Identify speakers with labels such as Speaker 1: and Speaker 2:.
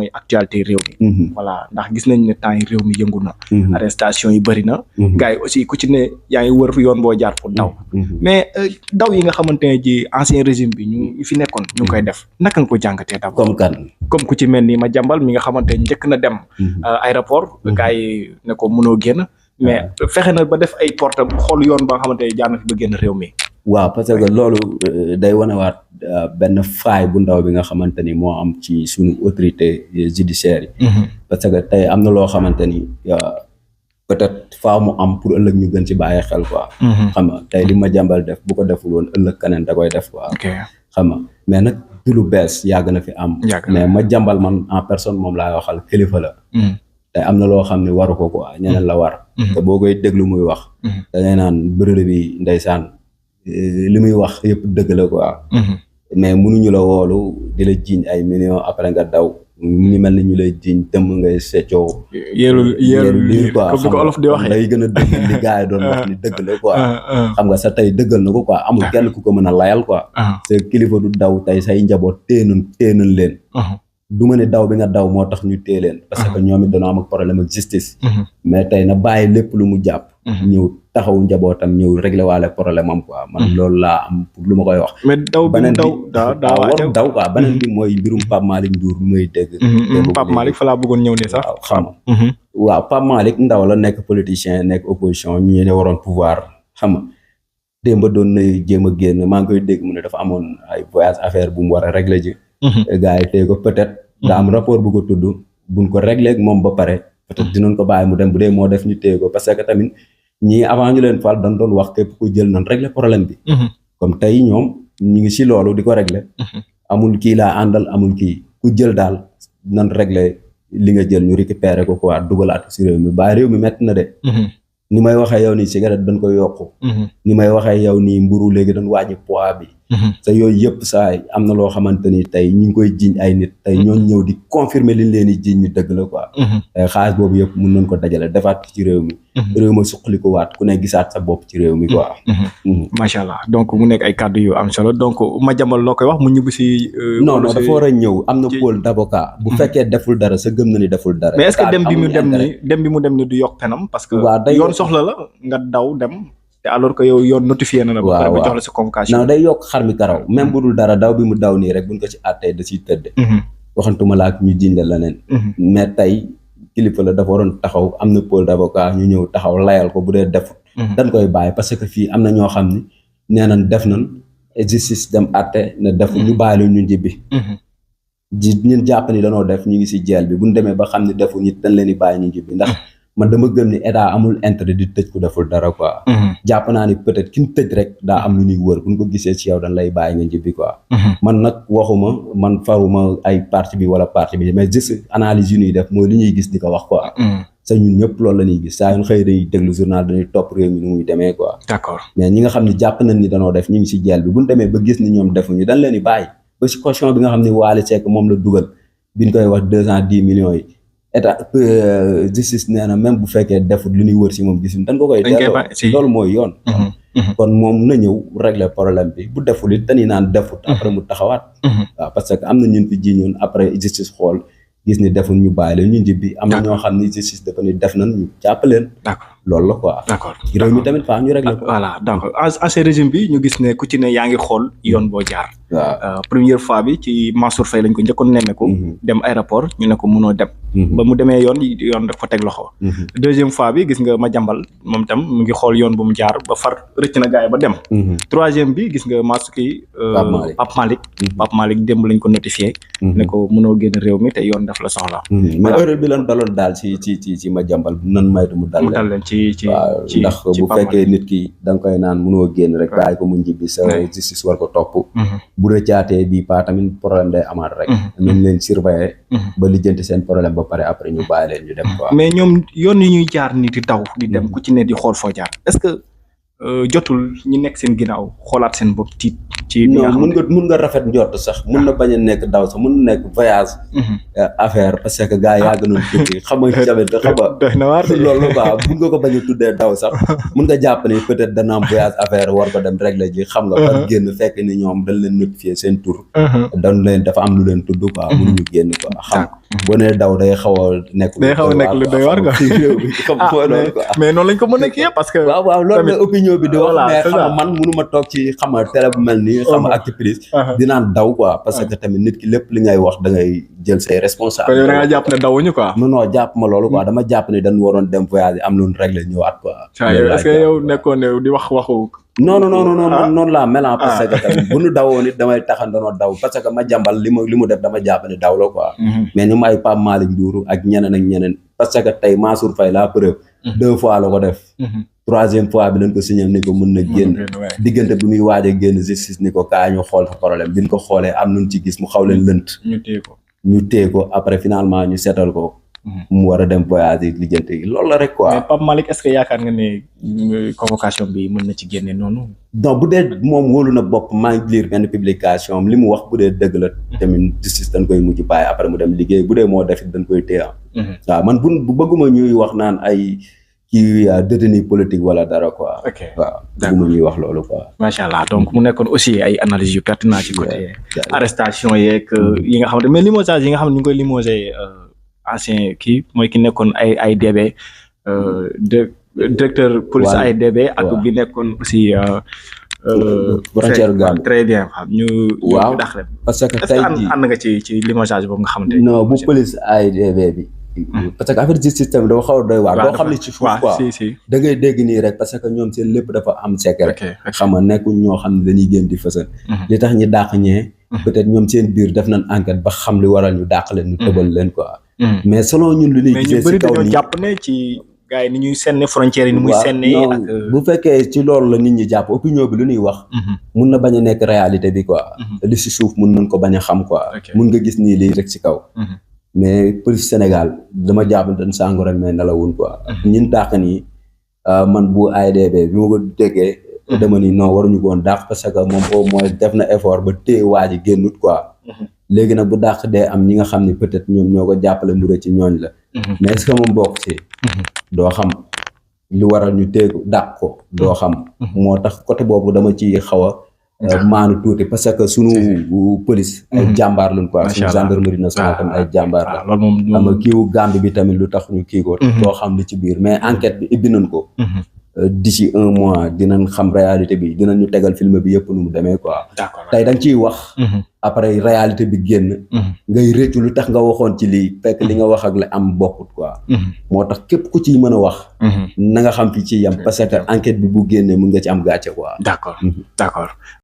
Speaker 1: mooy actualité réew mi. voilà ndax gis nañ ne temps yi réew mi yëngu na. arrestation yi bëri na. gars yi aussi ku ci ne yaa ngi wër yoon boo jaar pour daw. mais daw yi nga xamante ne ji ancien régime bi ñu fi nekkoon ñu ngi koy def naka nga ko jàngatee d'abord.
Speaker 2: comme kan
Speaker 1: comme ku ci mel ni Madiambal mi nga xamante ne njëkk na dem. aéroport gars yi ne ko mënoo génn. mais fexe na ba def ay porte xool yoon ba nga xamante ne jaar na fi ba génn réew mi.
Speaker 2: waaw parce que loolu day wanewaat benn faay bu ndaw bi nga xamante ni moo am ci suñu autorité judiciaire yi. parce que tey am na loo xamante ni peut-être faa mu am pour ëllëg ñu gën ci bàyyi xel quoi. xam nga tey li Madiambal def bu ko deful woon ëllëg keneen da koy def quoi. xam nga mais nag du lu bees yàgg na fi am. mais Madiambal man en personne moom laay waxal kilifa la. te am na loo xam ne waru ko quoi ñeneen la war. te boo koy déglu muy wax. da ngay naan bërëb bi ndeysaan li muy wax yëpp dëgg la quoi. mais mënuñu la woolu di la jiiñ ay millions après nga daw mu ngi mel ni ñu lay jiiñ tëmm ngay seccoo.
Speaker 1: yéelu lii quoi
Speaker 2: comme ko olof di waxee day gën a dëgg li gars yi doon wax ni dëgg la quoi. xam nga sa tey dëggal na ko quoi amul kenn ku ko mën a layal quoi. sa kilifa du daw tey say njaboot téenun leen. du ma ne daw bi nga daw moo tax ñu téye leen. parce que ñoom it dañoo am ak problème ak justice. mais tey na bàyyi lépp lu mu jàpp. ñëw taxaw njabootam ñëw réglé waale problème am quoi man loolu laa am pour lu ma koy wax.
Speaker 1: mais daw bi
Speaker 2: war daw quoi beneen bi mooy mbirum Pape Malick Ndour bi may dégg.
Speaker 1: Pape Malick fa laa bëggoon ñëw nii sax.
Speaker 2: waaw xam nga waaw Pape Malick ndaw la nekk politicien nekk opposition ñi ne waroon pouvoir xam nga démb doon na jéem a génn maa ngi koy dégg mu ne dafa amoon ay voyage affaire bu mu war a réglé ji. gars yi tey ko peut-être. daa am rapport bu ko tudd buñ ko réglé ak moom ba pare peut-être dinañ ko bàyyi mu dem bu dee moo def ñu téye ko parce que tamit ñii avant ñu leen fal dañ doon wax képp ku jël nañ réglé problème bi. comme tey ñoom ñu ngi si loolu di ko réglé. amul kii laa àndal amul kii ku jël daal nañ réglé li nga jël ñu récupéré ko quoi dugalaat si réew mi ba réew mi métti na de. ni may waxee yow nii cigarette dañ koy yokku. ni may waxee yow nii mburu léegi dañ wàññi poids bi. te yooyu yëpp saa am na loo xamante ni tey ñu ngi koy jiñ ay nit tey ñooñu ñëw di confirmer liñ leen di jiñ ñu dëgg la quoi. tey xaalis boobu yëpp mën nañ ko dajale defaat ci réew mi. réew ma suqali ko waat ku ne gisaat sa bopp ci réew mi quoi.
Speaker 1: macha allah donc mu nekk ay kàddu yu am solo donc Madiambal loo koy wax mu ñibbi si.
Speaker 2: non dafa war a ñëw am na pôle d'avocat. bu fekkee deful dara sa gëm na ni deful dara.
Speaker 1: mais est-ce que dem bi mu dem ni du yokk penam parce que yoon soxla la nga daw dem. te alors que yow yoon notifié na la. ba jox la sa convocation.
Speaker 2: non day yokk xar mi karaw même bu dul dara daw bi mu daw nii rek buñ ko ci àttee da ciy tëdd. waxantuma la ak ñu jiñ la leneen. mais tey kilifa la dafa waroon taxaw am na pôle d'avocat ñu ñëw taxaw layal ko bu dee defut. dañ koy bàyyi parce que fii am na ñoo xam ni nee nañ def nañ justice dem àtte ne def ñu bàyyi la ñu njibbi. ñun jàpp ni danoo def ñu ngi si jeel bi buñ demee ba xam ni defu nit dañ leen di bàyyi ñu njibbi ndax. man dama gëm ni état amul intérêt di tëj ku deful dara quoi. jàpp naa ni peut-être ki ñu tëj rek daa am lu ñuy wër bu ñu ko gisee ci yow dañ lay bàyyi nga njibbi quoi. man nag waxuma man faruma ay parti bi wala parti bi mais juste analyse yu ñuy def mooy li ñuy gis di ko wax quoi. sa ñun ñëpp loolu la ñuy gis saa yu xëy dañuy déglu journal dañuy topp réew mi nu muy demee quoi.
Speaker 1: d'accord
Speaker 2: mais ñi nga xam ne jàpp nañ ni danoo def ñu ngi si jeel bi bu ñu demee ba gis ni ñoom defuñu dañ leen di bàyyi ba si caution bi nga xam ne Wally Seck moom la dugal biñ koy wax 210 millions yi. état justice nee na même bu fekkee defut lu ñuy wër si moom gisuñ dañ ko koy delloo loolu mooy yoon. kon moom na ñëw régler problème bi bu deful it dañuy naan defut après mu taxawaat. waaw parce que am na ñun fi ji ñun après justice xool gis ni deful ñu bàyyi leen ñu njibbi am na ñoo xam ni justice dafa ni def nañ ñu jàpp leen.
Speaker 1: d'accord
Speaker 2: loolu la quoi.
Speaker 1: d'accord
Speaker 2: réew mi tamit faa ñu régler ko.
Speaker 1: voilà donc ancien régime bi ñu gis ne ku ci ne yaa ngi xool yoon boo jaar.
Speaker 2: waaw
Speaker 1: première fois bi ci Mansour Faye lañ ko njëkkoon nemmeeku. dem aéroport ñu ne ko mënoo dem. ba mu demee yoon daf ko teg loxo. deuxième fois bi gis nga Madiambal moom tam mu ngi xool yoon bu mu jaar ba far rëcc na gaay ba dem. troisième bi gis nga Pape Malick démb lañ ko notifié. ne ko mënoo génn réew mi te yoon daf la soxla.
Speaker 2: mais heure bi lan daloon daal ci Madiambal nan maytu mu dal
Speaker 1: leen ci
Speaker 2: ndax bu fekkee nit ki da nga koy naan mënoo génn rek bàyyi ko mu njibbi sa justice war ko topp. bu rëccaatee bii pas tamit problème day amaat rek. nañ leen surveiller. ba lijjanti seen problème ba pare après ñu bàyyi leen ñu dem quoi.
Speaker 1: mais ñoom yoon yi ñuy jaar ni di daw di dem ku ci ne di xool foo jaar est-ce que jotul ñi nekk seen ginnaaw xoolaat seen bopp tiit. ci
Speaker 2: non mun nga rafet njort sax mun na bañ a nekk daw sax mun na nekk voyage. affaire parce que gars yaa gënoon tukki xam nga tamit xam nga.
Speaker 1: doy na waar
Speaker 2: loolu quoi mun nga ko bañ a tuddee daw sax mun nga jàpp ni peut-être dana am voyage affaire war ko dem régler ji xam nga. par génn fekk ni ñoom dañ leen notifier seen tur. dañ leen dafa am lu leen tudd quoi. mënuñu génn quoi xam. boo nee daw day xaw a nekk.
Speaker 1: day xaw a nekk lu doy waar quoi
Speaker 2: ci réew mi comme mooy loolu quoi.
Speaker 1: mais noonu lañ ko mën a kii parce que.
Speaker 2: waaw loolu la opinion bi di wax.
Speaker 1: voilà
Speaker 2: mais xam nga man mënuma toog ci xam nga télé bu mel nii. xam nga activiste. dinaan daw quoi parce que tamit nit ki lépp li ngay wax da ngay jël say responsable.
Speaker 1: kon yow da ngaa jàpp ne dawuñu quoi.
Speaker 2: non jàpp ma loolu quoi dama jàpp ne dañu waroon dem voyage am lu ñu réglé ñëwaat quoi.
Speaker 1: est-ce que yow nekkoon ne di wax waxu.
Speaker 2: non noonu laa mel parce que tamit bu nu dawoon it damay taxan danoo daw parce que ma jàmbal li mu def dama jàpp ne daw la quoi. mais ñu may Pape Malick Ndour ak ñeneen parce que tey Mansour Faye la preuve 2 fois la ko def. 3e fois bi lañ ko signal ni ko mën na génn diggante bi muy waaj a génn justice ni ko kaa ñu xool problème bi ñu ko xoolee am nuñ ci gis mu xaw leen lënt. ñu téye ko après finalement ñu seetal ko. mu war a dem voyage yi lijjante yi loolu la rek quoi.
Speaker 1: mais Pape Malick est-ce que yaakaar nga ne convocation bi mën na ci génne noonu.
Speaker 2: donc bu dee moom wóolu na bopp maa ngi lire benn publication am li mu wax bu dee dëgg la. tamit justice dañ koy mujj bàyyi après mu dem liggéey bu dee moo def it dañ koy téye am. waaw man bu bëgguma ñuy wax naan ay kii détenu politique wala dara quoi.
Speaker 1: ok
Speaker 2: waaw bëgguma ñuy wax loolu quoi.
Speaker 1: macha allah donc mu nekkoon aussi ay analyses yu pertinent ci côté. arrestation yeeg yi nga xamante mais limogeage yi nga xam ne ñu ngi koy limogé. ancien kii mooy ki nekkoon ay DB directeur police ay DB ak bi nekkoon aussi
Speaker 2: frontière Gambie
Speaker 1: très bien xam ñu dax leen
Speaker 2: parce que tey jii
Speaker 1: ànd nga ci limogeage boobu nga xamante
Speaker 2: non bu police ay DB bi parce que affaire justice tamit dafa xaw a doy waar doo xam ne ci suuf quoi da ngay dégg nii rek parce que ñoom seen lépp dafa am secret xam nga nekkul ñoo xam ne dañuy génn di fësal li tax ñu dàq ñee peut-être ñoom seen biir def nañ enquête ba xam li waral ñu dàq leen ñu tëbal leen quoi. mais selon ñun lu ñuy gisee ci kaw
Speaker 1: mais ñu bëri dañoo jàpp ne ci gars yi ni ñuy senne frontières yi ni muy senne ak
Speaker 2: bu fekkee ci loolu la nit ñi jàpp opinion bi lu ñuy wax mun na bañ a nekk réalité bi quoi li si suuf mun nañ ko bañ a xam quoi mun nga gis nii lii rek ci kaw mais police Sénégal dama jàpp dañ sàngu rek mais nelawun quoi ñun dàq nii man bu AIBD bi ma ko déggee dama ni non waruñu ko woon dàq parce que moom au moins def na effort ba téye waa ji génnut quoi léegi nag bu dàq dee am ñi nga xam ne peut-être ñoom ñoo ko jàppale mu ci ñooñ la mais est-ce que moom bokk ci doo xam li waral ñu téye ko dàq ko doo xam moo tax côté boobu dama ci xaw a maanu tuuti parce que sunu police ay jàmbaar lañ quoi sunu gendarmerie nationale tamit ay jàmbaar la xam nga kiiwu Gambie bi tamit lu tax ñu kii ko doo xam li ci biir mais enquête bi ibbi nañ ko d'ici 1 mois dinañ xam réalité bi dinañ ñu tegal film bi yëpp nu mu demee quoi. tey da nga ciy wax. après réalité bi génn. ngay rëccu lu tax nga waxoon ci lii fekk li nga wax ak la am bokkut quoi. moo tax képp ku ciy mën a wax. na nga xam fi ci yam parce que enquête bi bu génnee mun nga ci am gàcce quoi.
Speaker 1: d'accord.